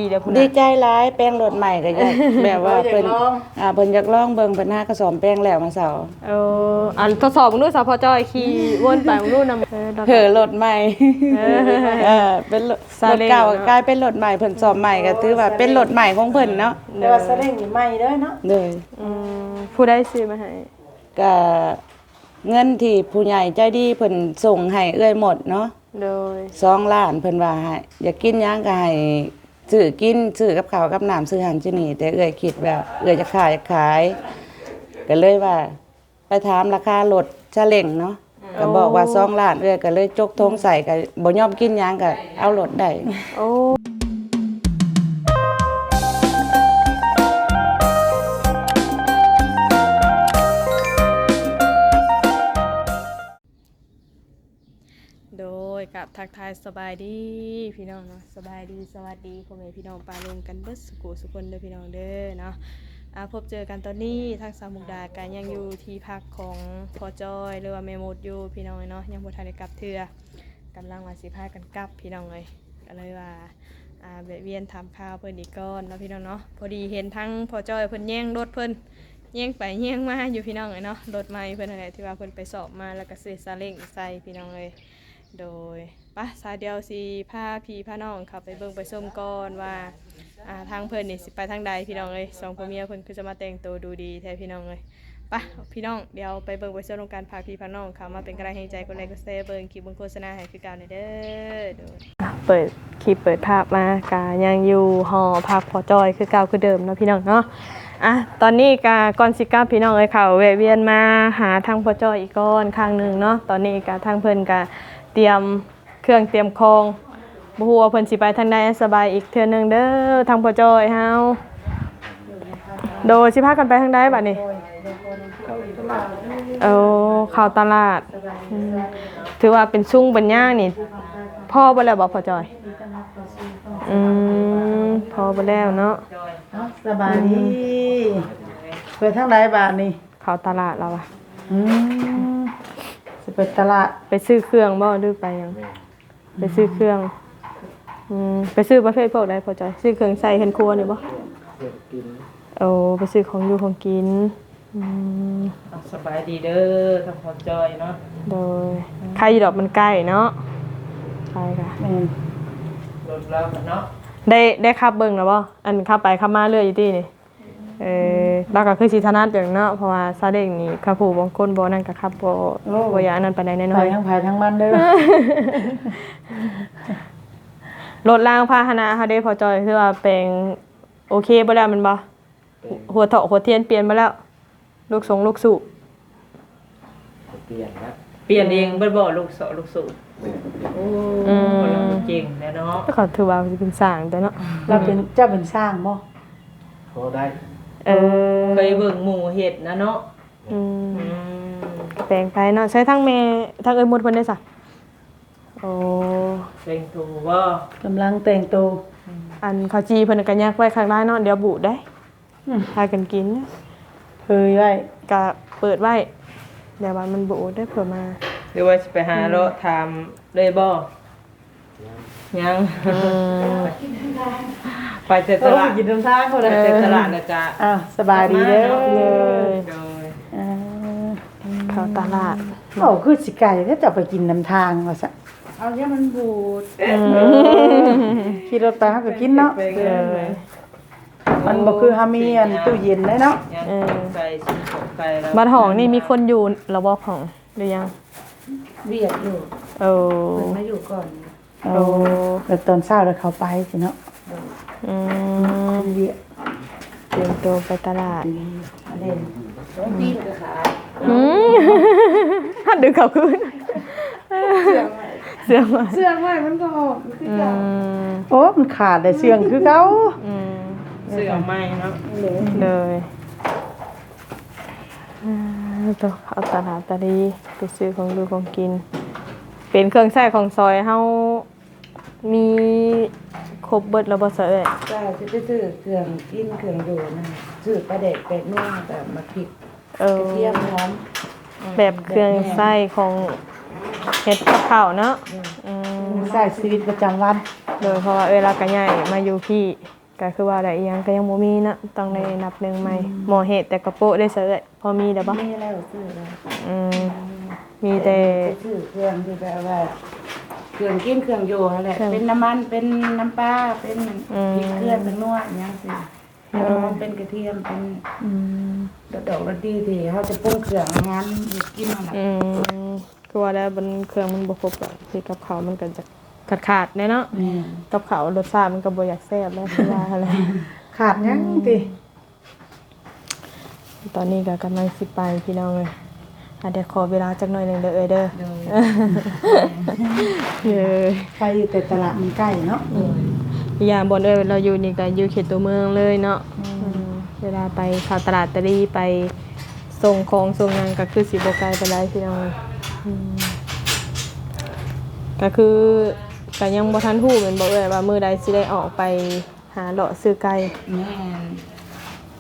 ດີແລ້ວພຸ້ນນະ ດີໃຈຫຼາຍ ແປງລົດໃໝ່ກໍຢາກ ແບບວ່າເພິ່ນ ໂອ້ ຢາກລອງ ອ່າ ເພິ່ນຢາກລອງເບິ່ງ ເພິ່ນຫາກໍສ້ອມແປງແລ້ວມາເຊົ້າ. ເອີ ອັນ ທົດສອບເບິ່ງດູຊາວພໍ່ຈ້ອຍ ຂີ່ວົນໄປເບິ່ງດູນຳ ເອີ ລົດໃໝ່ ເອີ ເປັນລົດ ລົດເກົ່າກາຍເປັນລົດໃໝ່ ເພິ່ນສ້ອມໃໝ່ກໍຖືວ່າເປັນລົດໃໝ່ຂອງເພິ່ນເນາະ. ແຕ່ວ່າສາເລັ້ງນີ້ໃໝ່ເດີເນາະ. ໂດຍ ອືມ ຜູ້ໃດຊື້ມາໃຫ້? ກະເງິນທີ່ຜູ້ໃຫຍ່ໃຈດີເພິ່ນສົ່ງໃຫ້ເອື້ອຍໝົດເນາະ. ໂດຍ ສອງລ້ານ ເພິ່ນວ່າໃຫ້ ຢາກກິນຫຍັງກໍໃຫ້ຊື້ກິນ ຊື້ກັບເຂົ້າກັບນ້ຳ ຊື້ຫັ້ນຊື້ນີ້ ແຕ່ເອື້ອຍຄິດວ່າເອື້ອຍຈະຂາຍ ຢາກຂາຍ ກໍເລີຍວ່າໄປຖາມລາຄາລົດຊາເລັ້ງເນາະ. ອືມ ກໍບອກວ່າສອງລ້ານ ເອື້ອຍກໍເລີຍຈົກຖົງໃສ່ ກໍບໍ່ຍອມກິນຫຍັງ ກໍເອົາລົດໄດ້. ໂອ້ ໂດຍ ກັບທັກທາຍສະບາຍດີພີ່ນ້ອງເນາະ ສະບາຍດີ ສະຫວັດດີພໍ່ແມ່ພີ່ນ້ອງປ້າລຸງກັນເບິດສຸຂູສຸຄົນເດີພີ່ນ້ອງເດີເນາະ. ອ່າ ພົບເຈີກັນຕອນນີ້ ທາງສາວມຸກດາກໍຍັງຢູ່ທີ່ພັກຂອງພໍ່ຈ້ອຍ ຫຼືວ່າແມ່ມົດຢູ່ພີ່ນ້ອງເອີຍເນາະ ຍັງບໍ່ທັນໄດ້ກັບເທື່ອ ກຳລັງວ່າຊິພາກັນກັບພີ່ນ້ອງເອີຍ ກໍເລີຍວ່າ ອ່າ ແວະວຽນຖາມຂ່າວເພິ່ນອີກກ່ອນເນາະພີ່ນ້ອງເນາະ. ພໍດີເຫັນທາງພໍ່ຈ້ອຍເພິ່ນແຍງລົດເພິ່ນ ແຍງໄປແຍງມາຢູ່ພີ່ນ້ອງເອີຍເນາະ ລົດໃໝ່ເພິ່ນຫັ້ນແຫຼະ ທີ່ວ່າເພິ່ນໄປສອບມາ ແລ້ວກໍຊື້ຊາເລັ້ງໃສ່ພີ່ນ້ອງເອີຍ. ໂດຍ ປະ ສາ ດຽວຊິພາພີ່ພານ້ອງເຂົ້າໄປເບິ່ງໄປຊົມກ່ອນວ່າ ອ່າ ທາງເພິ່ນນີ້ຊິໄປທາງໃດພີ່ນ້ອງເອີຍ. ສອງຜົວເມຍເພິ່ນຄືຈະມາແຕ່ງໂຕດູດີແທ້ພີ່ນ້ອງເອີຍ. ປະ ພີ່ນ້ອງ ດຽວໄປເບິ່ງໄປຊົມນຳກັນ ຝາກພີ່ຝາກນ້ອງເຂົ້າມາເປັນກຳລັງແຮງໃຈ ກົດໄລກົດແຊ ເບິ່ງຄລິບເບິ່ງໂຄສະນາໃຫ້ຄືເກົ່າແດ່ເດີ. ໂດຍ ເປີດຄລິບເປີດພາບມາກະຍັງຢູ່ຫໍພັກພໍ່ຈ້ອຍຄືເກົ່າຄືເດີມເນາະພີ່ນ້ອງເນາະ. ອ່ະ ຕອນນີ້ກະກ່ອນຊິກັບພີ່ນ້ອງເອີຍ ເຂົ້າແວະວຽນມາຫາທາງພໍ່ຈ້ອຍອີກກ່ອນຄັ້ງໜຶ່ງເນາະ. ຕອນນີ້ກະທາງເພິ່ນກະຕຽມເຄື່ອງຕຽມຂອງ ບໍ່ຮູ້ວ່າເພິ່ນຊິໄປທາງໃດ. ສະບາຍອີກເທື່ອໜຶ່ງເດີທາງພໍ່ຈ້ອຍເຮົາ. ໂດຍ ຊິພາກັນໄປທາງໃດບາດນີ້? ເຂົ້າຕະຫຼາດ. ໂອ້ ເຂົ້າຕະຫຼາດ. ອືມ ຖືວ່າເປັນຊຸງເປັນຍາງນີ້ ພໍເບິດແລ້ວບໍ່ພໍ່ຈ້ອຍ? ອືມ ພໍເບິດແລ້ວເນາະ. ເອົ້າ ສະບາຍດີ. ອືມ ໄປທາງໃດບາດນີ້? ເຂົ້າຕະຫຼາດລາວວ່າ. ອືມ ຊິໄປຕະຫຼາດ ໄປຊື້ເຄື່ອງບໍ່ ຫຼືໄປຫຍັງ? ໄປຊື້ເຄື່ອງ. ອືມ ໄປຊື້ປະເພດພວກໃດພໍ່ຈ້ອຍ? ຊື້ເຄື່ອງໃຊ້ເຮືອນຄົວນີ້ບໍ່? ໂອ້ ໄປຊື້ຂອງຢູ່ຂອງກິນ. ອືມ ສະບາຍດີເດີທາງພໍ່ຈ້ອຍເນາະ. ໂດຍ ໄຄຢູ່ດອກ ມັນໃກ້ເນາະ. ໄປກະແມ່ນ ລົດລາວເນາະ. ໄດ້ ໄດ້ຂັບເບິ່ງແລ້ວບໍ່? ອັນຂັບໄປຂັບມາເລື້ອຍຢູ່ຕິນີ້. ເອີ ລາວກໍຄືຊິຖະໜັດຢູ່ເນາະ ເພາະວ່າຊາເລັ້ງນີ້ ຄັນຜູ້ບາງຄົນບໍ່ນັ້ນກໍຂັບບໍ່ ໂອ້ ບໍ່ຢາກອັນນັ້ນປານໃດແນ່ນອນ. ໄປທາງໃຜທາງມັນເດີ. ລົດລາງພາຫະນະເຮົາເດ້ພໍ່ຈ້ອຍ ຄືວ່າແປງໂອເຄເບິດແລ້ວແມ່ນບໍ່? ແປງ ຫົວເຖາະຫົວທຽນປ່ຽນເບິດແລ້ວ. ລູກສົງລູກສູບ ປ່ຽນແລ້ວ. ປ່ຽນເອງເບິດບໍ່ ລູກເສາະລູກສູບ? ແມ່ນ. ໂອ້ ອືມ ລາວເກັ່ງແລ້ວເນາະ. ເຂົາຖືວ່າເປັນຊ່າງແຕ່ເນາະ. ລາວເປັນ ເຈົ້າເປັນຊ່າງບໍ່? ພໍໄດ້. ເອີ ເຄີຍເບິ່ງໝູ່ເຮັດນະເນາະ. ອືມ ອືມ ແປງໄປເນາະ. ໃຊ້ທັງແມ່ ທັງເອື້ອຍມົດເພິ່ນໄດ້ຊະ? ໂອ້ ແຕ່ງໂຕບໍ່? ກຳລັງແຕ່ງໂຕ. ອືມ ອັນເຂົ້າຈີ່ເພິ່ນກໍຍັກໄວ້ຂ້າງໃນເນາະ ດຽວບູດໄດ້. ອືມ ພາກັນກິນ ເຜີຍໄວ້ ກະເປີດໄວ້ ແຕ່ວ່າມັນບໍ່ອົດໄດ້ເຜື່ອມາ. ຫຼືວ່າຊິໄປຫາ ອືມ ເລາະຖາມເລີຍບໍ່? ຍັງ ຍັງ. ອືມ ໄປແຕ່ຕະຫຼາດ ໂອ້ ກິນນຳທາງພຸ້ນແຫຼະ ໄປແຕ່ຕະຫຼາດແລ້ວກະ ອ້າວ ສະບາຍດີເດີ. ໂດຍ ໂດຍ ອ່າ ເຂົ້າຕະຫຼາດ. ໂອ້ ຄືຊິໄກແທ້ ເຈົ້າໄປກິນນຳທາງວ່າຊັ້ນ. ເອົາ ຢ່າມັນບູດ. ອືມ ຂີ່ລົດໄປເຮົາກໍກິນເນາະ. ເອີ ມັນບໍ່ຄືເຮົາມີອັນຕູ້ເຢັນໄດ໋ເນາະ. ເອີ ບັດຫ້ອງນີ້ມີຄົນຢູ່ລະບໍ່ ຫ້ອງ ຫຼືຍັງ? ວຽກຢູ່. ໂອ້ ເພິ່ນມາຢູ່ກ່ອນ. ໂອ້ ໂອ້ ແບບຕອນເຊົ້າແລ້ວເຂົ້າໄປຊີ້ເນາະ. ໂດຍ ອືມ ວຽກ ຕຽມໂຕໄປຕະຫຼາດ. ອືມ ອັນນີ້ ຕີນກໍຂາດ. ອືມ ຫັນດຶງເຂົ້າຄືນ. ເຊື່ອງໄວ້ ເຊື່ອງໄວ້ ເຊື່ອງໄວ້ ມັນກໍອອກຄືເກົ່າ. ອືມ ໂອ້ ມັນຂາດໄດ້ເຊື່ອງຄືເກົ່າ. ອືມ ເຊື່ອງໃໝ່ເນາະ. ໂດຍ ໂດຍ ອ່າ ໂຕ ເຂົ້າຕະຫຼາດຕະລີ ໄປຊື້ຂອງຢູ່ຂອງກິນ ເປັນເຄື່ອງໃຊ້ຂອງສອຍເຮົາ ມີຄົບເບິດແລ້ວບໍ່ຊະເອື້ອຍ? ເຈົ້າ ຊິໄປຊື້ເຄື່ອງກິນເຄື່ອງຢູ່ນະ ຊື້ປາແດກແປດນົວ ແລ້ວກໍໝາກພິກ. ເອີ ກະທຽມຫອມ ແບບເຄື່ອງໃຊ້ຂອງເຮັດກັບເຂົ້າເນາະ. ອືມ ອືມ ໃຊ້ຊີວິດປະຈຳວັນ. ໂດຍ ເພາະວ່າເອື້ອຍລາວກໍຍ້າຍມາຢູ່ພີ້ ກໍຄືວ່າໄດ້ອີ່ຫຍັງກໍຍັງບໍ່ມີເນາະ ຕ້ອງໄດ້ນັບໜຶ່ງໃໝ່. ໝໍເຫດແຕ່ກະໂປະເດ້ຊະເອື້ອຍ ພໍມີແລ້ວບໍ່? ມີແລ້ວ ຊື້ແລ້ວ. ອືມ ມີແຕ່ ຊື້ເຄື່ອງທີ່ແບບວ່າ ເຄື່ອງກິນເຄື່ອງຢູ່ຫັ້ນແຫຼະ ເປັນນ້ຳມັນ ເປັນນ້ຳປາ ເປັນ ອືມ ພິກເກືອ ແປ້ງນົວ ອີ່ຫຍັງຊີ້ ໂດຍ ຫອມ ເປັນກະທຽມ ເປັນ ອືມ ດອກໆ ລົດດີທີ່ເຮົາຈະປຸງເຄື່ອງອາຫານເຮັດກິນຫັ້ນແຫຼະ. ອືມ ຄືວ່າແລ້ວ ມັນ ເຄື່ອງມັນບໍ່ຄົບ ເຮັດກັບເຂົ້າມັນກໍຈະຂາດໆ ແດ່ເນາະ. ແມ່ນ ກັບເຂົ້າລົດຊາດມັນກໍບໍ່ຢາກແຊບແລ້ວ ຄືວ່າຫັ້ນແຫຼະ ຂາດຫຍັງຕິ. ອືມ ຕອນນີ້ກໍກຳລັງຊິໄປພີ່ນ້ອງເອີຍ ອາດຈະຂໍເວລາຈັກໜ້ອຍໜຶ່ງເດີເອື້ອຍເດີ. ໂດຍ ໂດຍ ໄປແຕ່ຕະຫຼາດມັນໃກ້ເນາະ. ໂດຍ ອີກຢ່າງບ່ອນເອື້ອຍລາວຢູ່ນີ້ກໍຢູ່ເຂດຕົວເມືອງເລີຍເນາະ. ແມ່ນ ອືມ ເວລາໄປເຂົ້າຕະຫຼາດຕະລີ ໄປສົ່ງຂອງສົ່ງຫຍັງກໍຄືຊິບໍ່ໄກປານໃດພີ່ນ້ອງເອີຍ. ອືມ ກໍຄືກໍຍັງບໍ່ທັນຮູ້ແມ່ນບໍ່ເອື້ອຍ ວ່າມື້ໃດຊິໄດ້ອອກໄປ ຫາເລາະຊື້ໄກ່. ແມ່ນ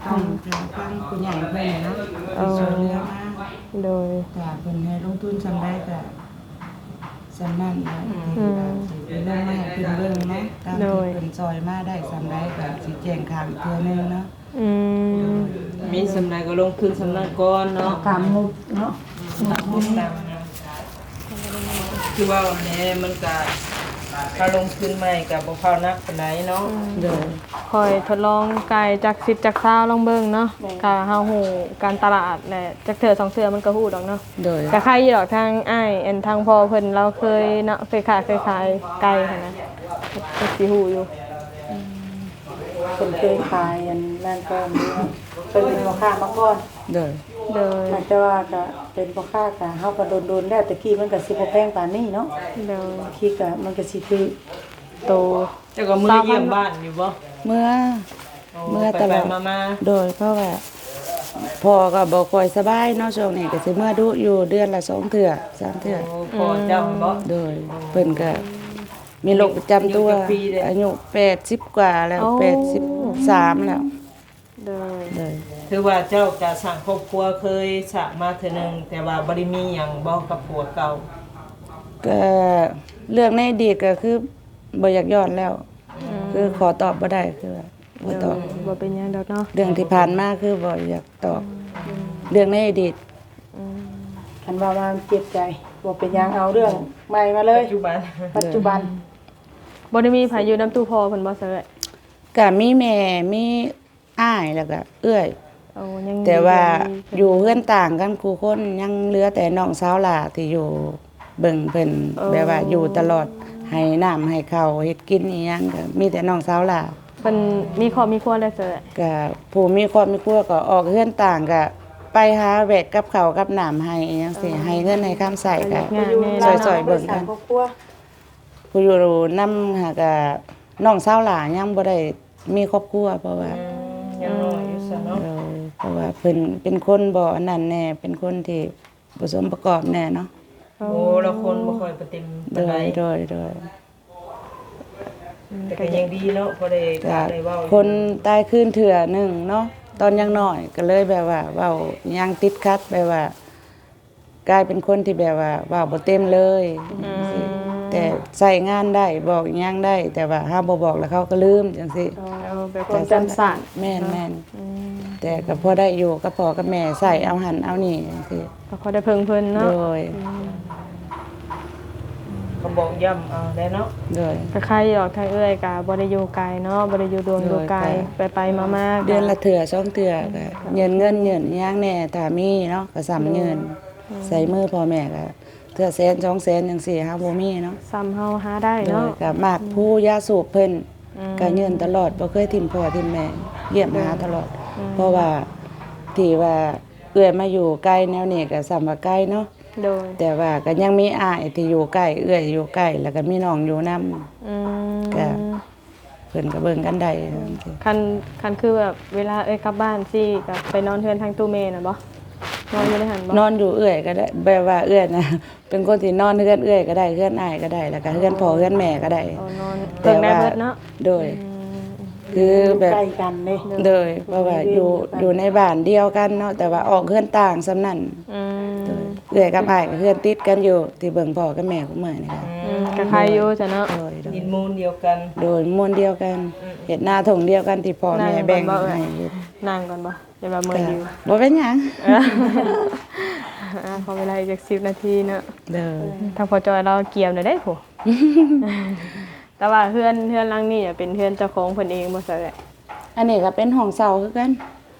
ຕ້ອງ ອືມ ເປັນທາງຜູ້ໃຫຍ່ເພິ່ນນະ ເອີ ເພິ່ນຊ່ວຍເຫຼືອມາ. ໂດຍ ຖ້າເພິ່ນໃຫ້ລົງທຶນສ່ຳໃດກໍສ່ຳນັ້ນແຫຼະ. ອືມ ທີ່ວ່າຊິໄປລົງມາໃຫ້ເພິ່ນເບິ່ງເນາະ ຕາມ ໂດຍ ທີ່ເພິ່ນຊ່ອຍມາໄດ້ສ່ຳໃດກໍຊິແຈ້ງຂ່າວອີກເທື່ອໜຶ່ງເນາະ. ອືມ ໂດຍ ມີສ່ຳໃດກໍລົງທຶນສ່ຳນັ້ນກ່ອນເນາະ ຕາມງົບເນາະ. ອືມ ຕາມງົບຕາມ ຄືເວົ້າແຫຼະ ມັນກະ ຖ້າລົງທຶນໃໝ່ກະບໍ່ຟ້າວໜັກປານໃດເນາະ. ອືມ ໂດຍ ຂ້ອຍທົດລອງໄກ່ຈັກສິບຈັກຊາວລອງເບິ່ງເນາະ. ແມ່ນ ກະເຮົາຮູ້ການຕະຫຼາດແຫຼະ ຈັກເທື່ອສອງເທື່ອມັນກະຮູ້ດອກເນາະ. ໂດຍ ກະໄຄຢູ່ດອກ ທາງອ້າຍ ອັນ ທາງພໍ່ເພິ່ນລາວເຄີຍເນາະ ເຄີຍຄ້າເຄີຍຂາຍໄກ່ຫັ້ນນະ ກໍຊິຮູ້ຢູ່. ອືມ ເພິ່ນເຄີຍຂາຍອັນນັ້ນກ່ອນ ເພິ່ນເປັນພໍ່ຄ້າມາກ່ອນ. ໂດຍ ໂດຍ ແຕ່ວ່າກະເປັນພໍ່ຄ້າກະ ເຮົາກະດົນໆ ແລ້ວ ແຕ່ກີ້ມັນກະຊິບໍ່ແພງປານນີ້ເນາະ. ໂດຍ ແຕ່ກີ້ກະມັນກະຊິຖືກໂຕ. ເຈົ້າກໍເມືອຢ້ຽມບ້ານຢູ່ບໍ່? ເມືອ ໂອ້ ເມືອຕະຫຼອດ ໄປໆມາໆ. ໂດຍ ເພາະວ່າພໍ່ກໍບໍ່ຄ່ອຍສະບາຍເນາະ ຊ່ວງນີ້ກໍຊິເມືອດຸຢູ່ ເດືອນລະສອງເທື່ອ ສາມເທື່ອ. ໂອ້ ພໍ່ເຈົ້າແມ່ນບໍ່? ໂດຍ ເພິ່ນກໍມີໂລກປະຈຳຕົວ ອາຍຸຈັກປີເດ? ອາຍຸແປດສິບກວ່າແລ້ວ. ໂອ້ ແປດສິບສາມແລ້ວ. ໂດຍ ໂດຍ ຖືວ່າເຈົ້າກະສ້າງຄອບຄົວເຄີຍສ້າງມາເທື່ອໜຶ່ງ ແຕ່ວ່າບໍ່ໄດ້ມີຫຍັງບໍ່ກັບຜົວເກົ່າ? ກະເລື່ອງໃນອະດີດກະຄືບໍ່ຢາກຍ້ອນແລ້ວ. ອືມ ຄືຂໍຕອບບໍ່ໄດ້ ຄືວ່າບໍ່ຕອບ. ໂດຍ ບໍ່ເປັນຫຍັງດອກເນາະ ເລື່ອງທີ່ຜ່ານມາຄືບໍ່ຢາກຕອບ. ອືມ ເລື່ອງໃນອະດີດ. ອືມ ຄັນເວົ້າມາເຈັບໃຈ ບໍ່ເປັນຫຍັງ ເອົາເລື່ອງໃໝ່ມາເລີຍ ປັດຈຸບັນ ປັດຈຸບັນ. ໂດຍ ບໍ່ໄດ້ມີໃຜຢູ່ນຳຕູ້ພໍ່ເພິ່ນບໍ່ຊະເອື້ອຍ? ກະມີແມ່ ມີ ອ້າຍ ແລ້ວກະເອື້ອຍ. ໂອ້ ຍັງ ແຕ່ວ່າຢູ່ເຮືອນຕ່າງກັນຄູ່ຄົນ ຍັງເຫຼືອແຕ່ນ້ອງສາວຫຼ້າທີ່ຢູ່ເບິ່ງເພິ່ນ. ໂອ້ ແບບວ່າຢູ່ຕະຫຼອດ ໃຫ້ນ້ຳໃຫ້ເຂົ້າ ເຮັດກິນອີ່ຫຍັງ ກໍມີແຕ່ນ້ອງສາວຫຼ້າ. ເພິ່ນມີຄອບມີຄົວແລ້ວເຊີ? ກໍຜູ້ມີຄອບມີຄົວກໍອອກເຮືອນຕ່າງ ກໍໄປຫາແວະກັບເຂົ້າກັບນ້ຳໃຫ້ຫຍັງຊີ້. ອໍ ໃຫ້ເງິນໃຫ້ຄຳໃຊ້ ກໍຊ່ອຍໆເບິ່ງກັນ. ຜູ້ຢູ່ນຳຫາກະນ້ອງສາວຫຼ້າຍັງບໍ່ໄດ້ ມີຄອບຄົວ ເພາະວ່າ ອືມ ຍັງນ້ອຍຢູ່ຊັ້ນເນາະ. ໂດຍ ເພາະວ່າເພິ່ນເປັນຄົນບໍ່ອັນນັ້ນແດ່ ເປັນຄົນທີ່ບໍ່ສົມປະກອບແດ່ເນາະ. ໂອ້ ລາວຄົນບໍ່ຄ່ອຍປະຕິມປານໃດ. ໂດຍ ໂດຍ ໂດຍ ອືມ ແຕ່ກໍຍັງດີເນາະ ພໍໄດ້ ກໍໄດ້ເວົ້າຢູ່. ຄົນຕາຍຄືນເທື່ອໜຶ່ງເນາະ ຕອນຍັງນ້ອຍ ກໍເລີຍແບບວ່າເວົ້າຫຍັງຕິດຂັດ ແບບວ່າ ກາຍເປັນຄົນທີ່ແບບວ່າເວົ້າບໍ່ເຕັມເລີຍ. ອືມ ແຕ່ໃຊ້ງານໄດ້ ບອກຫຍັງໄດ້ ແຕ່ວ່າເຮົາບໍ່ບອກແລ້ວເຂົາກໍລືມຈັ່ງຊີ້. ອໍ ແບບຄວາມຈຳສັ້ນ. ແມ່ນໆ. ອືມ ແຕ່ກໍພໍໄດ້ຢູ່ກັບພໍ່ກັບແມ່ ໃຊ້ເອົາຫັ້ນເອົານີ້ຈັ່ງຊີ້ ກໍພໍໄດ້ເພິ່ງເພິ່ນເນາະ. ໂດຍ ອືມ ກໍບອກຢ້ຳເອົາແຫຼະເນາະ. ໂດຍ ກໍໄຄຢູ່ດອກ ທາງເອື້ອຍກໍບໍ່ໄດ້ຢູ່ໄກເນາະ ບໍ່ໄດ້ຢູ່ດວງຢູ່ໄກ ໄປໆມາໆ ເດືອນລະເທື່ອສອງເທື່ອ ກໍ ອືມ ຍື່ນເງິນຍື່ນຫຍັງແດ່ ຖ້າມີເນາະ ກໍສ່ຳຍື່ນ. ໂດຍ ອືມ ໃສ່ມືພໍ່ແມ່ກໍເທື່ອແສນສອງແສນຈັ່ງຊີ້ ເຮົາບໍ່ມີເນາະ ສ່ຳເຮົາຫາໄດ້ເນາະ. ໂດຍ ກໍມັກຜູ້ຢາສູບເພິ່ນ ອືມ ກໍຍື່ນຕະຫຼອດ ບໍ່ເຄີຍຖິ້ມພໍ່ຖິ້ມແມ່ ຢ້ຽມຫາຕະຫຼອດ. ອືມ ເພາະວ່າທີ່ວ່າເອື້ອຍມາຢູ່ໄກແນວນີ້ກໍສ່ຳວ່າໄກເນາະ. ໂດຍ ແຕ່ວ່າກໍຍັງມີອ້າຍທີ່ຢູ່ໃກ້ ເອື້ອຍຢູ່ໃກ້ ແລ້ວກໍມີນ້ອງຢູ່ນຳ. ອືມ ກໍ ເພິ່ນກໍເບິ່ງກັນໄດ້. ອືມ ຄັນ ຄັນຄືແບບເວລາເອື້ອຍກັບບ້ານຊີ້ ກໍໄປນອນເຮືອນທາງຕູ້ແມ່ນະບໍ່? ນອນຢູ່ໃນຫັ້ນບໍ່? ນອນຢູ່ເອື້ອຍກໍໄດ້ ແບບວ່າເອື້ອຍນະ ເປັນຄົນທີ່ນອນເຮືອນເອື້ອຍກໍໄດ້ ເຮືອນອ້າຍກໍໄດ້ ແລ້ວກໍເຮືອນພໍ່ ອໍ ເຮືອນແມ່ກໍໄດ້. ອໍ ນອນ ແຕ່ວ່າ ເພິ່ງໄດ້ເບິດເນາະ. ໂດຍ ອືມ ຄືແບບ ຢູ່ໃກ້ກັນເດ້. ໂດຍ ເພາະວ່າຢູ່ ຢູ່ໃນບ້ານດຽວກັນເນາະ ແຕ່ວ່າອອກເຮືອນຕ່າງສ່ຳນັ້ນ. ອືມ ໂດຍ ເອື້ອຍກັບອ້າຍກໍເຮືອນຕິດກັນຢູ່ ທີ່ເບິ່ງພໍ່ກັບແມ່ຄູ່ມື້ນີ້. ອືມ ໃຄຢູ່ຊະເນາະ ໂດຍ ໂດຍ ດິນມູນດຽວກັນ ໂດຍ ມູນດຽວກັນ ອືມ ເຮັດນາທົ່ງດຽວກັນທີ່ພໍ່ແມ່ແບ່ງໃຫ້ ນັ່ງກ່ອນບໍ່ ຢ່າວ່າເມື່ອຍຢູ່ ບໍ່ເປັນຫຍັງ ເອີ ອ່າ ຂໍເວລາອີກຈັກສິບນາທີເນາະ ໂດຍ ທາງພໍ່ຈ້ອຍລາວກຽມແລ້ວເດ້ພຸ້ນ ແຕ່ວ່າເຮືອນ ເຮືອນຫຼັງນີ້ເປັນເຮືອນເຈົ້າຂອງເພິ່ນເອງບໍ່ຊະເອື້ອຍ? ອັນນີ້ກໍເປັນຫ້ອງເຊົ່າຄືກັນ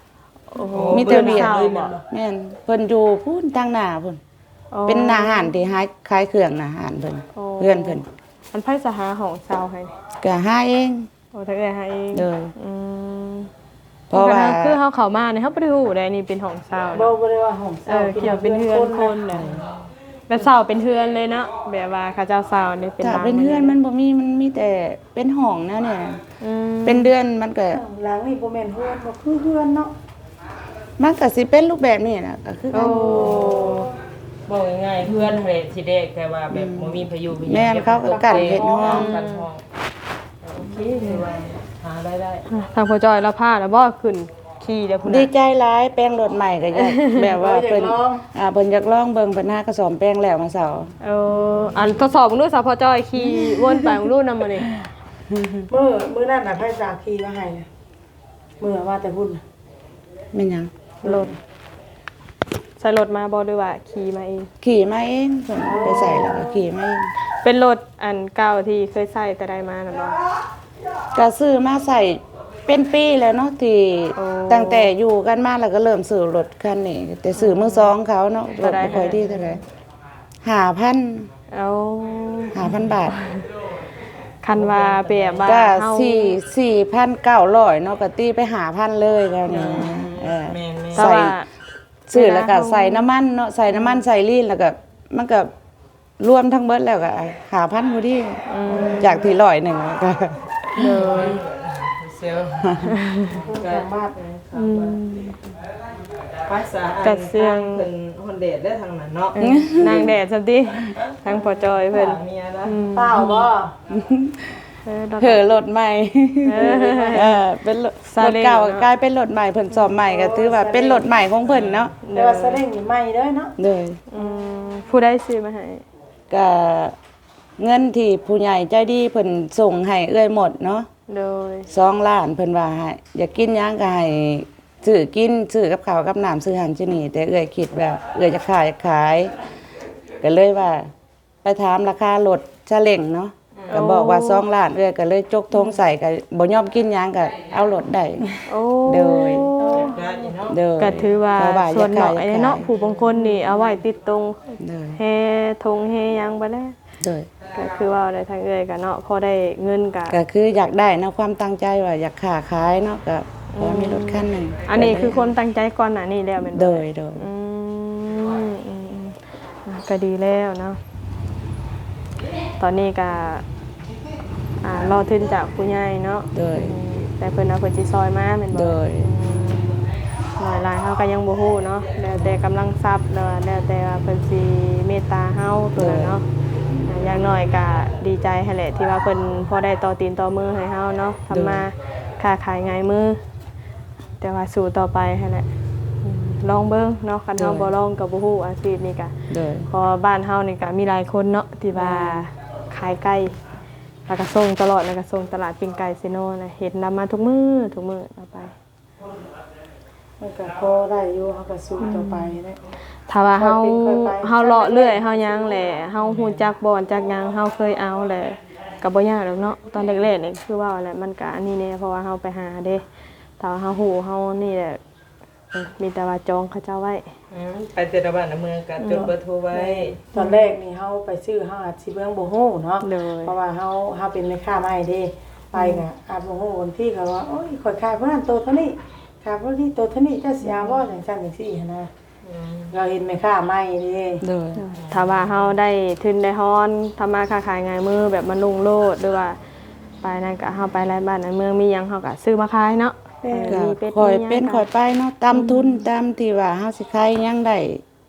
ໂອ້ ມີແຕ່ວຽກ ເຮືອນເຊົ່າບໍ່? ແມ່ນ ເພິ່ນຢູ່ພຸ້ນທາງໜ້າພຸ້ນ ອໍ ເປັນໜ້າຮ້ານທີ່ຂາຍ ຂາຍເຄື່ອງ ໜ້າຮ້ານເພິ່ນ ອໍ ເຮືອນເພິ່ນ ອັນໃຜສະຫາຫ້ອງເຊົ່າໃຫ້ນີ້? ກໍຫາເອງ ໂອ້ ທາງເອື້ອຍຫາເອງ ໂດຍ ອືມ ເພາະວ່າ ຄືເຮົາເຂົ້າມານີ້ເຮົາບໍ່ໄດ້ຮູ້ເດ້ ອັນນີ້ເປັນຫ້ອງເຊົ່າ ບໍ່ ບໍ່ໄດ້ວ່າຫ້ອງເຊົ່າ ເອີ ຄິດວ່າເປັນເຮືອນຄົນນະ ແບບເຊົ່າເປັນເຮືອນເລີຍເນາະ ແບບວ່າເຂົາເຈົ້າເຊົ່ານີ້ເປັນ ຖ້າເປັນເຮືອນມັນບໍ່ມີ ມັນມີແຕ່ເປັນຫ້ອງແນວນີ້ນະ ອືມ ເປັນເດືອນມັນກໍ ຫຼັງນີ້ບໍ່ແມ່ນເຮືອນ ບໍ່ຄືເຮືອນເນາະ ມັນກໍຊິເປັນຮູບແບບນີ້ນະ ກໍຄືກັນ ໂອ້ ເວົ້າງ່າຍໆ ເຮືອນຫັ້ນແຫຼະ ທີແລກ ແຕ່ວ່າແບບ ອືມ ບໍ່ມີໃຜຢູ່ໃຜຢາມ ແມ່ນ ເຂົາກໍກັ້ນເຮັດຫ້ອງ ກັນຫ້ອງ ໂອເຄ ຖືວ່າຫາລາຍໄດ້ ອ່ະ ທາງພໍ່ຈ້ອຍລາວພາແລ້ວບໍ່ ຂຶ້ນຂີ່ແລ້ວພຸ້ນນະ ດີໃຈຫຼາຍ ແປງລົດໃໝ່ກໍຢາກ ແບບວ່າເພິ່ນ ເອີ ຢາກລອງ ອ່າ ເພິ່ນຢາກລອງເບິ່ງ ເພິ່ນຫາກໍສ້ອມແປງແລ້ວມາເຊົ້າ ເອີ ອັນທົດສອບເບິ່ງດູ ສາວພໍ່ຈ້ອຍຂີ່ວົນໄປເບິ່ງດູນຳມື້ນີ້ ມື້ ມື້ນັ້ນນະ ໃຜສາຂີ່ມາໃຫ້ນະ? ເມື່ອມາແຕ່ພຸ້ນນະ ແມ່ນຫຍັງ? ລົດ ໃສ່ລົດມາບໍ່ ຫຼືວ່າຂີ່ມາເອງ? ຂີ່ມາເອງ ເພິ່ນໄປໃສ່ແລ້ວກໍຂີ່ມາເອງ ເປັນລົດອັນເກົ່າທີ່ເຄີຍໃຊ້ແຕ່ໃດມານັ້ນບໍ່? ກໍຊື້ມາໃຊ້ເປັນປີແລ້ວເນາະ ທີ່ ໂອ້ ຕັ້ງແຕ່ຢູ່ກັນມາ ແລ້ວກໍເລີ່ມຊື້ລົດຄັນນີ້ ແຕ່ຊື້ ອືມ ມືສອງເຂົາເນາະ ລົດບໍ່ຄ່ອຍດີເທົ່າໃດ ຫ້າພັນ ໂອ້ ຫ້າພັນບາດ ຄັນວ່າແບບວ່າ ກໍ ເຮົາ ສີ່ ສີ່ພັນເກົ້າຮ້ອຍເນາະ ກໍຕີໄປຫ້າພັນເລີຍແລ້ວນີ້ ອືມ ເອີ ແມ່ນໆ ໃສ່ ແຕ່ວ່າ ຊື້ແລ້ວກໍໃສ່ນ້ຳມັນເນາະ ໃສ່ນ້ຳມັນ ອືມ ໃສ່ລີນ ແລ້ວກໍ ມັນກໍລວມທັງເບິດແລ້ວກໍຫ້າພັນພໍດີ ອືມ ຈາກທີ່ຮ້ອຍໜຶ່ງ ໂດຍ ເຊວ ກໍ ອືມ ພາສາອັນ ກໍເຊື່ອງ ທາງເພິ່ນຮ້ອນແດດເດີທາງນັ້ນເນາະ ອືມ ນາງແດດຊັ້ນຕິ ທາງພໍ່ຈ້ອຍເພິ່ນ ອືມ ຟ້າວບໍ່? ເອີ ເຫີລົດໃໝ່ ເອີ ເອີ ເປັນລົດ ສາເລັ້ງ ລົດເກົ່າ ເນາະ ກາຍເປັນລົດໃໝ່ ເພິ່ນສ້ອມໃໝ່ ກໍຖືວ່າເປັນລົດໃໝ່ຂອງເພິ່ນເນາະ ແຕ່ວ່າສາເລັ້ງນີ້ໃໝ່ເດີເນາະ ໂດຍ ອືມ ຜູ້ໃດຊື້ມາໃຫ້? ກໍເງິນທີ່ຜູ້ໃຫຍ່ໃຈດີເພິ່ນສົ່ງໃຫ້ເອື້ອຍໝົດເນາະ ໂດຍ ສອງລ້ານ ເພິ່ນວ່າໃຫ້ ຢາກກິນຫຍັງກໍໃຫ້ຊື້ກິນ ຊື້ກັບເຂົ້າກັບນ້ຳ ຊື້ຫັ້ນຊື້ນີ້ ແຕ່ເອື້ອຍຄິດວ່າເອື້ອຍຈະຂາຍ ຈະຂາຍ ກໍເລີຍວ່າ ໄປຖາມລາຄາລົດຊາເລັ້ງເນາະ ອືມ ກໍບອກວ່າ ໂອ້ ສອງລ້ານ ເອື້ອຍກໍເລີຍຈົກຖົງໃສ່ ກໍບໍ່ຍອມກິນຫຍັງ ກໍເອົາລົດໄດ້ ໂອ້ ໂດຍ ໂດຍ ກໍຖືວ່າ ເພາະວ່າ ສ່ວນໜ້ອຍເນາະ ຢາກຂາຍ ຢາກຂາຍ ຜູ້ບາງຄົນນີ້ເອົາໄວ້ຕິດຕົງ ໂດຍ ແຫ່ຖົງແຫ່ຫຍັງໄປແລ້ວ ໂດຍ ກໍຄືວ່າໄດ້ທາງເອື້ອຍກໍເນາະ ພໍໄດ້ເງິນກໍ ກໍຄືຢາກໄດ້ເນາະ ຄວາມຕັ້ງໃຈວ່າຢາກຄ້າຂາຍເນາະ ກໍພໍມີລົດຄັນໜຶ່ງ ອືມ ອັນນີ້ຄືຄວາມຕັ້ງໃຈກ່ອນໜ້ານີ້ແລ້ວແມ່ນບໍ່? ໂດຍ ໂດຍ ອືມ ອືມ ອືມ ອ່າ ກໍດີແລ້ວເນາະ ຕອນນີ້ກໍ ອ່າ ລໍທຶນຈາກຜູ້ໃຫຍ່ເນາະ ໂດຍ ອືມ ແຕ່ເພິ່ນວ່າເພິ່ນຊິຊ່ອຍມາແມ່ນບໍ່? ໂດຍ ອືມ ໜ້ອຍຫຼາຍເຮົາກໍຍັງບໍ່ຮູ້ເນາະ ແລ້ວແຕ່ກຳລັງຊັບ ຫຼືວ່າແລ້ວແຕ່ວ່າເພິ່ນຊິເມດຕາເຮົາ ໂຕນັ້ນເນາະ ໂດຍ ອ່າ ຢ່າງໜ້ອຍກໍດີໃຈຫັ້ນແຫຼະ ທີ່ວ່າເພິ່ນພໍໄດ້ຕໍ່ຕີນຕໍ່ມືໃຫ້ເຮົາເນາະ ໂດຍ ທຳມາຄ້າຂາຍງ່າຍມື. ແຕ່ວ່າສູ້ຕໍ່ໄປຫັ້ນແຫຼະ ອືມ ລອງເບິ່ງເນາະ ຄັນເຮົາ ໂດຍ ບໍ່ລອງກໍບໍ່ຮູ້ອາຊີບນີ້ກະ ໂດຍ ເພາະວ່າບ້ານເຮົານີ້ກະມີຫຼາຍຄົນເນາະ ທີ່ວ່າ ແມ່ນ ຂາຍໄກ່ ແລ້ວກະສົ່ງຕະຫຼອດ ແລ້ວກະສົ່ງຕະຫຼາດປີ້ງໄກ່ເຊໂນນະ ເຫັນນຳມາທຸກມື້ ທຸກມື້ຕໍ່ໄປ ມັນກະພໍໄດ້ຢູ່ ເຮົາກະສູ້ຕໍ່ໄປແຫຼະ ອືມ ຖ້າວ່າເຮົາ ຄ່ອຍເປັນຄ່ອຍໄປ ເຮົາເລາະເລື້ອຍ ເຮົາຫຍັງແຫຼະ ເຮົາຮູ້ຈັກບ່ອນຈັກຫຍັງ ເຮົາເຄີຍເອົາແຫຼະ ກະບໍ່ຍາກດອກເນາະ ຕອນແລກໆນີ້ ຄືເວົ້າແຫຼະ ມັນກະອັນນີ້ແດ່ ເພາະວ່າເຮົາໄປຫາເດ້ ຖ້າວ່າເຮົາຮູ້ເຮົານີ້ແຫຼະ ເອີ ມີແຕ່ວ່າຈອງເຂົາເຈົ້າໄວ້ ອືມ ໄປແຕ່ລະບ້ານລະເມືອງກໍ ອືມ ຈົດເບີໂທໄວ້ ຕອນແລກນີ້ເຮົາໄປຊື້ ເຮົາອາດຊິເບິ່ງບໍ່ຮູ້ເນາະ ໂດຍ ເພາະວ່າເຮົາ ເຮົາເປັນແມ່ຄ້າໃໝ່ເດ້ ໄປ ອືມ ກໍອາດບໍ່ຮູ້ ບາງທີກໍວ່າ ໂອ້ຍ ຂ້ອຍຂາຍຜູ້ນັ້ນໂຕເທົ່ານີ້ ຂາຍຜູ້ນີ້ໂຕເທົ່ານີ້ ເຈົ້າຊິເອົາບໍ່ ອືມ ຈັ່ງຊັ້ນຈັ່ງຊີ້ຫັ້ນນະ ອືມ ເຮົາເຫັນແມ່ຄ້າໃໝ່ເດ້ ໂດຍ ໂດຍ ຖ້າວ່າເຮົາໄດ້ທຶນໄດ້ຮອນ ທຳມາຄ້າຂາຍງ່າຍມື ແບບມັນລຸ້ງໂລດ ຫຼືວ່າ ໄປນັ້ນກະເຮົາໄປຫຼາຍບ້ານຫຼາຍເມືອງ ມີຫຍັງເຮົາກະຊື້ມາຂາຍເນາະ ແມ່ນ ເອີ ມີເປັດ ຄ່ອຍເປັນຄ່ອຍໄປເນາະ ຕາມ ອືມ ທຶນຕາມທີ່ວ່າເຮົາຊິຂາຍຫຍັງໄດ້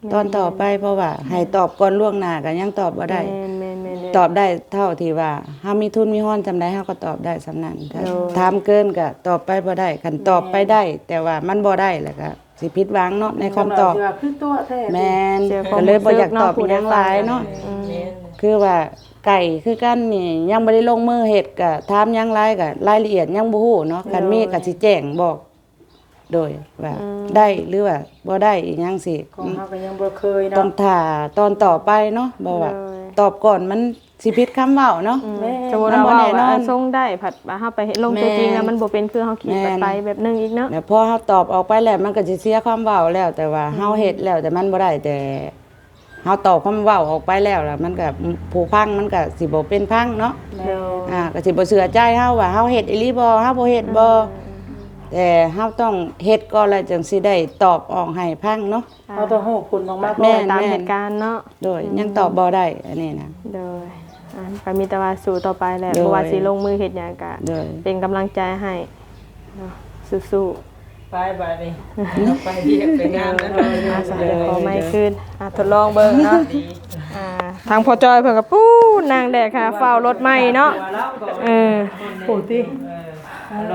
ແມ່ນ ຕອນຕໍ່ໄປ ເພາະວ່າໃຫ້ຕອບກ່ອນລ່ວງໜ້າກະຍັງຕອບບໍ່ໄດ້ ແມ່ນໆໆໆ ຕອບໄດ້ເທົ່າທີ່ວ່າເຮົາມີທຶນມີຮອນສ່ຳໃດ ເຮົາກໍຕອບໄດ້ສ່ຳນັ້ນ ໂດຍ ຖາມເກີນກະຕອບໄປບໍ່ໄດ້ ຄັນຕອບໄປໄດ້ ແມ່ນ ແຕ່ວ່າມັນບໍ່ໄດ້ ແລ້ວກະຊິຜິດຫວັງເນາະ ໃນຄຳຕອບ ຄືຕົວະແທ້ ແມ່ນ ເສຍຄວາມ ກໍເລີຍບໍ່ຢາກຕອບ ຮູ້ສຶກເນາະ ຫຍັງຫຼາຍເນາະ ອືມ ຄືວ່າ ໄກຄືກັນນີ້ ຍັງບໍ່ໄດ້ລົງມືເຮັດ ກະຖາມຫຍັງຫຼາຍ ກະລາຍລະອຽດຍັງບໍ່ຮູ້ເນາະ. ຄັນມີ ໂດຍ ກະຊິແຈ້ງບອກ ໂດຍວ່າ ອືມ ໄດ້ ຫຼືວ່າບໍ່ໄດ້ອີ່ຫຍັງຊີ້ ຂອງເຮົາກໍຍັງບໍ່ເຄີຍເນາະ ຕ້ອງຖ້າຕອນຕໍ່ໄປເນາະ. ບໍ່ວ່າ ໂດຍ ຕອບກ່ອນມັນຊິຜິດຄຳເວົ້າເນາະ. ອືມ ແມ່ນ ສົມມຸດວ່າ ມັນບໍ່ແນ່ນອນ ເວົ້າວ່າສົ່ງໄດ້ ພັດວ່າເຮົາໄປເຮັດລົງຕົວຈິງແລ້ວ ແມ່ນ ມັນບໍ່ເປັນຄືເຮົາຄິດ ແມ່ນ ມັນໄປແບບໜຶ່ງອີກເນາະ. ແລ້ວພໍເຮົາຕອບອອກໄປແລ້ວ ມັນກໍຊິເສຍຄວາມເວົ້າແລ້ວ ແຕ່ວ່າເຮົາ ອືມ ເຮັດແລ້ວ ແຕ່ມັນບໍ່ໄດ້ ແຕ່ ເຮົາຕອບຄຳເວົ້າອອກໄປແລ້ວ ແລ້ວມັນກໍ ຜູ້ຟັງມັນກໍຊິບໍ່ເປັນຟັງເນາະ. ໂດຍ ອ່າ ກໍຊິບໍ່ເຊື່ອໃຈເຮົາວ່າເຮົາເຮັດອີ່ຫຼີບໍ່ ເຮົາບໍ່ເຮັດບໍ່. ອືມ ແຕ່ເຮົາຕ້ອງເຮັດກ່ອນ ແລ້ວຈຶ່ງຊິໄດ້ຕອບອອກໃຫ້ຟັງເນາະ. ເຮົາຕ້ອງຮູ້ຜົນອອກມາກ່ອນ ແມ່ນ ຕາມເຫດການເນາະ. ໂດຍ ອືມ ຍັງຕອບບໍ່ໄດ້ອັນນີ້ນະ. ໂດຍ ອ່າ ກໍມີແຕ່ວ່າສູ້ຕໍ່ໄປແຫຼະ. ໂດຍ ບໍ່ວ່າຊິລົງມືເຮັດຫຍັງກໍ ໂດຍ ເປັນກຳລັງໃຈໃຫ້ເນາະ ສູ້ໆ. ໄປບາດນີ້ ໄປວຽກໄປງານແລ້ວເນາະ. ມາສະ ໂດຍ ຂໍໄມຄືນ ອ່າ ທົດລອງເບິ່ງເນາະ. ອ່າ ທາງພໍ່ຈ້ອຍເພິ່ນກໍ ປູ້ ນາງແດດຄ່ະ ຟ້າວລົດໃໝ່ເນາະ. ເອີ ໂອ້ຕິ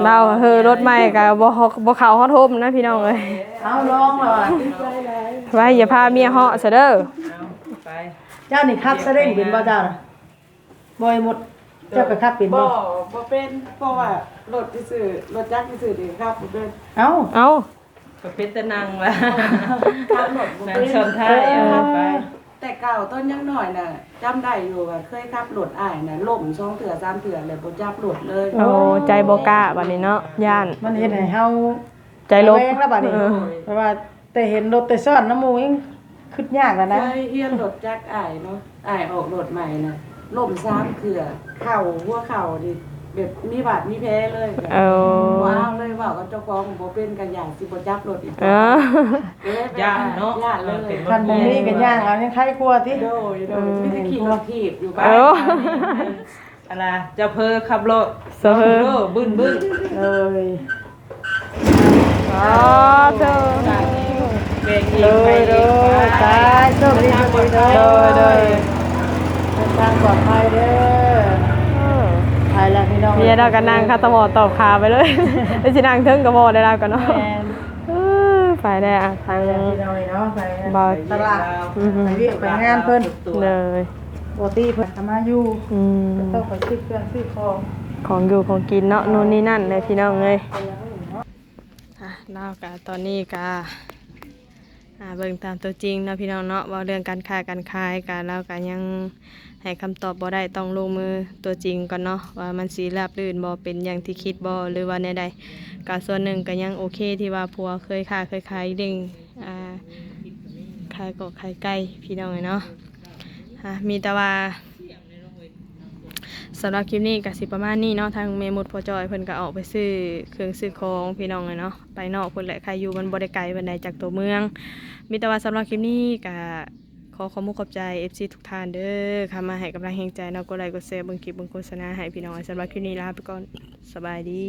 ລາວເຮີລົດໃໝ່ກໍບໍ່ ບໍ່ເຂົ້າຮອດຮົ່ມນະ ພີ່ນ້ອງເອີຍ. ເອົາ ລອງແລ້ວ ໄວ້ ຢ່າພາເມຍເຫາະຊະເດີ. ເອົາ ໄປ ເຈົ້ານີ້ຂັບສະເລັງເປັນບໍ່ເຈົ້ານະ? ບໍ່ ໄອ້ມົດ ເຈົ້າໄປຂັບເປັນບໍ່? ບໍ່ ບໍ່ເປັນ ເພາະວ່າລົດຊື່ໆ ລົດຈັກຊື່ໆນີ້ຂັບບໍ່ເປັນ. ເອົ້າ ເອົ້າ ກໍເປັນແຕ່ນັ່ງວ່າ ຂັບລົດບໍ່ເປັນ ນັ່ງຊ້ອນທ້າຍ. ເອີ ໄປ ແຕ່ເກົ່າຕອນຍັງນ້ອຍນະ ຈຳໄດ້ຢູ່ວ່າເຄີຍຂັບລົດອ້າຍນະ ລົ້ມສອງເທື່ອສາມເທື່ອ ແລ້ວບໍ່ຈັບລົດເລີຍ. ໂອ້ ໃຈບໍ່ກ້າບາດນີ້ເນາະ ຢ້ານ ມັນເຮັດໃຫ້ເຮົາ ໃຈລົບ ລະແວງແລ້ວບາດນີ້. ເອີ ເພາະວ່າແຕ່ເຫັນລົດແຕ່ຊ້ອນນຳໝູ່ຍັງຄຶດຍາກແລ້ວນະ. ເຄີຍຮຽນລົດຈັກອ້າຍເນາະ ອ້າຍອອກລົດໃໝ່ນະ ລົ້ມສາມເທື່ອ ເຂົ່າ ຫົວເຂົ່ານີ້ແບບມີບາດມີແຜເລີຍ. ເອີ ບໍ່ເອົາເລີຍ ເວົ້າກັບເຈົ້າຂອງບໍ່ເປັນ ກໍຢ້ານຊິບໍ່ຈັບລົດອີກ. ເອີ ຢ້ານເນາະ ຢ້ານເລີຍ. ຄັນບໍ່ມີກໍຍ່າງເອົາ ຍັງໄຄກວ່າຕິ. ໂດຍ ໂດຍ ອືມ ມີແຕ່ຂີ່ລົດຖີບຢູ່ບ້ານ. ເອີ ອັນນ່າ ເຈົ້າເພີຂັບລົດ ເຈົ້າເພີ ເອີ ບຶ້ນໆ. ເອີຍ ອໍ ເທີ ແບ່ງອີກ ໂດຍ ໄປອີກ ໂດຍ ຕາຍ ໂຊກດີ ໂຊກດີ ໂດຍ ໂດຍ ໂດຍ ເດີນທາງປອດໄພເດີ. ເອີ ໄປລະພີ່ນ້ອງ ເມຍດາວກໍນັ່ງຄາຕະໝໍຕອບຂາໄປເລີຍ ແລ້ວຊິນັ່ງເທິງກໍບໍ່ໄດ້ລາວກໍເນາະ. ແມ່ນ ເອີ ໄປແລ້ວ ທາງ ໄປແລ້ວພີ່ນ້ອງເອີຍເນາະ ໄປ ບໍ່ ຕະຫຼາດ ອືມ ໄປວຽກໄປງານເພິ່ນ. ໂດຍ ບໍ່ຕີເພິ່ນກໍມາຢູ່ ອືມ ກໍຕ້ອງໄປຊື້ເຄື່ອງຊື້ຂອງ ຂອງຢູ່ຂອງກິນເນາະ ໂດຍ ໂນ່ນນີ້ນັ້ນແຫຼະພີ່ນ້ອງເອີຍ. ອ່ະ ລາວກະຕອນນີ້ກະ ອ່າ ເບິ່ງຕາມຕົວຈິງເນາະພີ່ນ້ອງເນາະ ເວົ້າເລື່ອງການຄ້າການຂາຍກະ ລາວກະຍັງໃຫ້ຄຳຕອບບໍ່ໄດ້ ຕ້ອງລົງມືຕົວຈິງກ່ອນເນາະ ວ່າມັນຊິລາບລື່ນບໍ່ ເປັນຢ່າງທີ່ຄິດບໍ່ ຫຼືວ່າແນວໃດ. ກະສ່ວນໜຶ່ງກະຍັງໂອເຄ ທີ່ວ່າຜົວເຄີຍຄ້າເຄີຍຂາຍ ເລື່ອງ ອ່າ ຂາຍກອກຂາຍໄກ່ພີ່ນ້ອງເອີຍເນາະ. ອ່າ ມີແຕ່ວ່າ ສຳລັບຄລິບນີ້ກໍຊິປະມານນີ້ເນາະ ທາງແມ່ມົດພໍ່ຈ້ອຍເພິ່ນກໍອອກໄປຊື້ເຄື່ອງຊື້ຂອງພີ່ນ້ອງເອີຍເນາະ ໄປນອກພຸ້ນແຫຼະ ໃຄ່ຢູ່ມັນບໍ່ໄດ້ໄກປານໃດຈາກຕົວເມືອງ. ມີແຕ່ວ່າສຳລັບຄລິບນີ້ກໍຂໍຂອບມຸກຂອບໃຈເອັຟຊີທຸກທ່ານເດີ ເຂົ້າມາໃຫ້ກຳລັງແຮງໃຈເນາະ ກົດໄລກົດແຊ ເບິ່ງຄລິບເບິ່ງໂຄສະນາໃຫ້ພີ່ນ້ອງ. ສຳລັບຄລິບນີ້ລາໄປກ່ອນ ສະບາຍດີ.